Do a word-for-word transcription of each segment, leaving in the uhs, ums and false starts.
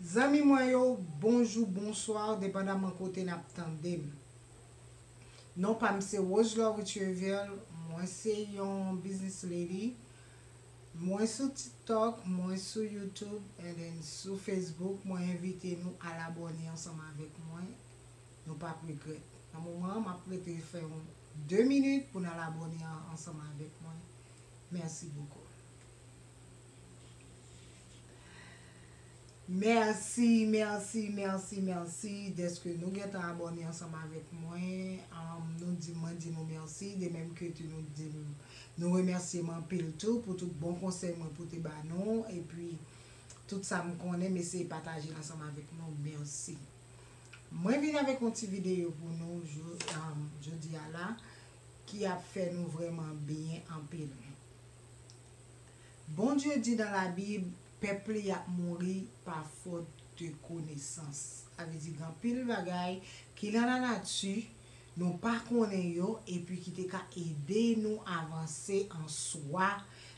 Zanmi mwen yo, bonjou, bonswa, depandaman kote n ap tande m. Non pa m se Roselove Richeville, mwen se yon business lady. Mwen sou TikTok, mwen sou YouTube, and then sou Facebook, mwen envite nou al abòne ansanm avèk mwen. Nou p ap regrèt. Nan moman an, m ap rete fè yon de minit pou n al abòne an- ansanm avèk mwen. Merci beaucoup. Mèsi, mèsi, mèsi, mèsi dèske nou gentan abòne ansanm avèk mwen. Anm, nou di, mwen di nou mèsi, de menm ke tou nou di m, nou remèsye m anpil tou pou tout bon konsèy mwen pote ba nou, epi tout sa m konnen, m eseye pataje l ansanm avèk nou. Mèsi. Mwen vin avèk yon ti videyo pou nou jou- anm, jodi a la, ki ap fè nou vrèman byen anpil. Bondye di nan Labib, pèp li ap mouri pa fòt de konesans. Sa vle di gen anpil bagay ki nan lanati nou pa konnen yo, epi ki te ka ede nou avanse an swa,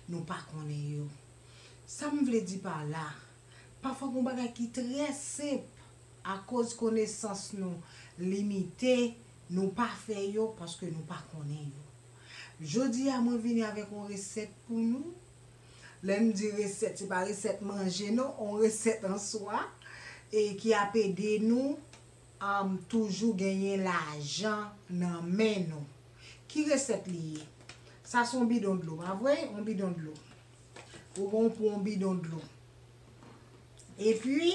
nou pa konnen yo. Sa m vle di pa la, pafwa gen bagay ki trè senp, akoz konesans nou limite, nou pa fè yo paske nou pa konnen yo. Jodi a, mwen vini avèk yon resèt pou nou. Lè m di resèt, se pa resèt manje non, yon resèt an swa, e ki ap ede nou, um, toujou genyen lajan nan men nou. Ki resèt li ye? Sa se yon bidon dlo, pa vre? Yon bidon dlo. Ou gen pou yon bidon dlo. Epi,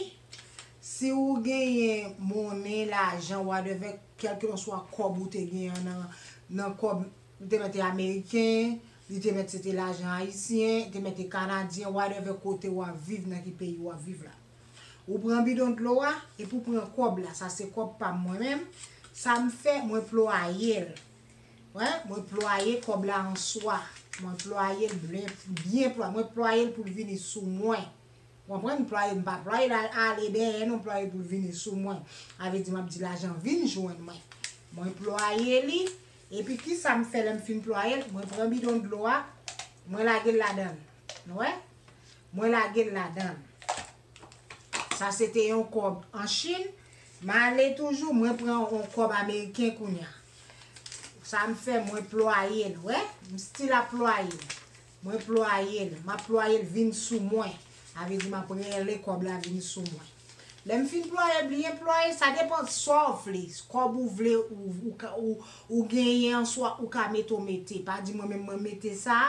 si ou genyen monnen, lajan, whatever, kèlkeswa kòb ou te genyen nan, nan kòb, li te mete ameriken, li te mete se te lajan ayisyen, li te mete kanadyen, whatever kote w ap viv, nan ki peyi w ap viv la. Ou pran bidon dlo a, epi ou pran kòb la. Sa se kòb pa m mwen menm. Sa m fè, mwen plwaye l. Wè, mwen plwaye kòb la an swa. Mwen plwaye l byen, byen plwaye. Mwen plwaye l pou l vini sou mwen. Ou konprann? M plwaye, m pa plwaye l al ale dèyè non, m plwaye l pou l vini sou mwen. Sa vle di m ap di lajan vin jwenn mwen. Mwen plwaye li, epi kisa m fè lè m fin plwaye l? Mwen pran bidon dlo a, mwen lage l ladan l. Nou wè? Mwen lage l ladan l. Sa se te yon kòb an Chin. M ale toujou, mwen pran yon kòb ameriken kounye a. Sa m fè, mwen plwaye l, wè? M still ap plwaye l. Mwen plwaye l. M ap plwaye l vin sou mwen. Sa vle di m ap rele kòb la vin sou mwen. Lè m fin plwaye, byen plwaye, sa depann sa w vle. Kòb ou vle, ou, ou, ka- ou, ou genyen an swa, ou ka mete, w mete. Pa di mwen menm mwen mete sa,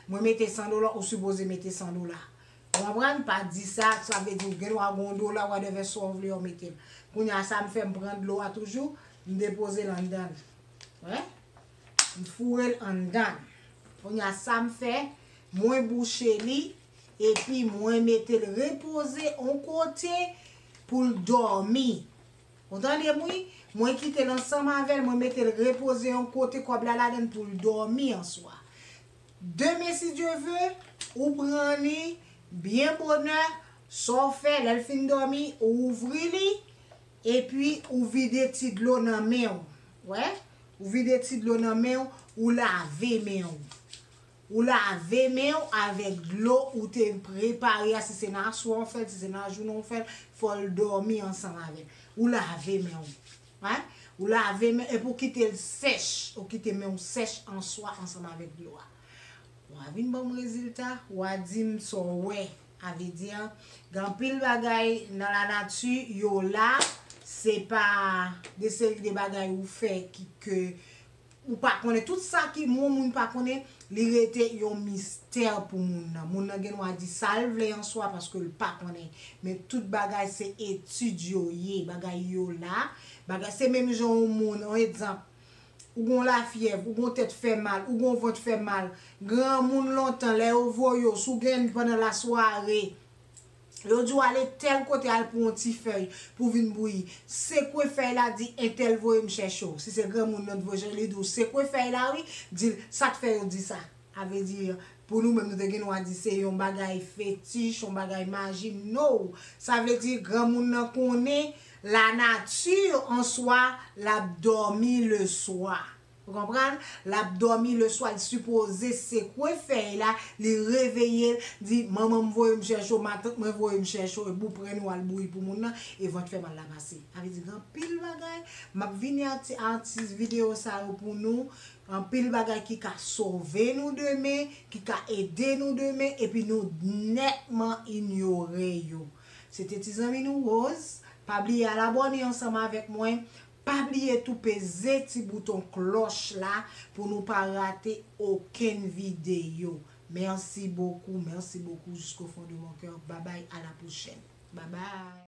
mwen mete san dola, ou sipoze mete san dola. Ou konprann? Pa di sa, sa vle di ou gen dwa gen yon dola, whatever, sa w vle, w mete l. Kounye a, sa m fè, m pran dlo a toujou, m depoze l anndan l. Wè? M foure l anndan l. Kounye a, sa m fè, mwen bouche li, epi mwen mete l repoze yon kote pou l dòmi. Ou tande m wi? Mwen kite l ansanm avè l, mwen mete l repoze yon kote kòb la ladan l pou l dòmi an swa. Demen, si Dye ve, ou pran li byen bonè, sa w fè, lè l fin dòmi, ou ouvri li, epi ou vide ti dlo nan men w. Wè? Ou vide ti dlo nan men w, ou lave men w. Ou lave men w avèk dlo ou te prepare a, si se nan aswè w fè l, si se nan jounen w fè l, fò l dòmi ansanm avè l. Ou lave men w. Wè? Ou lave men, epi ou kite l sèch, ou kite men w sèch an swa ansanm avèk dlo a. W a vin ban m rezilta, w a di m sa w wè. Sa vle di, gen anpil bagay nan lanati, yo la, se pa de seri de bagay ou fè ki ke ou pa konnen. Tout sa ki yon moun pa konnen, li rete yon mistè pou moun nan. Moun nan gen dwa di sa l vle an swa paske l pa konnen. Men tout bagay se etid yo ye, bagay yo la. Bagay se menm jan yon moun, yon egzanp, ou gon lafyèv, ou gon tèt fè mal, ou gon vant fè mal. Granmoun lontan, lè yo voye w, si w gen pandan lasware, yo di w ale tèl kote al pran yon ti fèy pou vin bouyi. Sekwe fèy la, di entèl voye m chèche w. Si se granmoun nan t voye chèche, li di w sekwe fèy la wi, di l sa k fè yo di sa. Sa vle di, pou nou menm, nou te gen dwa di se yon bagay fetich, yon bagay maji. No! Sa vle di granmoun nan konnen lanati an swa, l ap dòmi leswa. Ou konprann? L ap dòmi leswa, l sipoze sekwe fèy la, li reveye l, di, "Manman m voye m chèche w, matant mwen voye m chèche w, e bouprenn ou al bouyi pou moun nan, e vant fè mal la pase." Sa vle di, gen anpil bagay. M ap vini a ti, a ti videyo sa yo pou nou. Anpil bagay ki ka sove nou demen, ki ka ede nou demen, epi nou nètman inyore yo. Se te ti zanmi nou Rose. Pa bliye al abòne ansanm avèk mwen. Pa bliye tou peze ti bouton klòch la pou nou pa rate okenn videyo. Merci beaucoup, merci beaucoup jusqu'au fond de mon cœur. Bye bye, à la prochaine. Bye bye.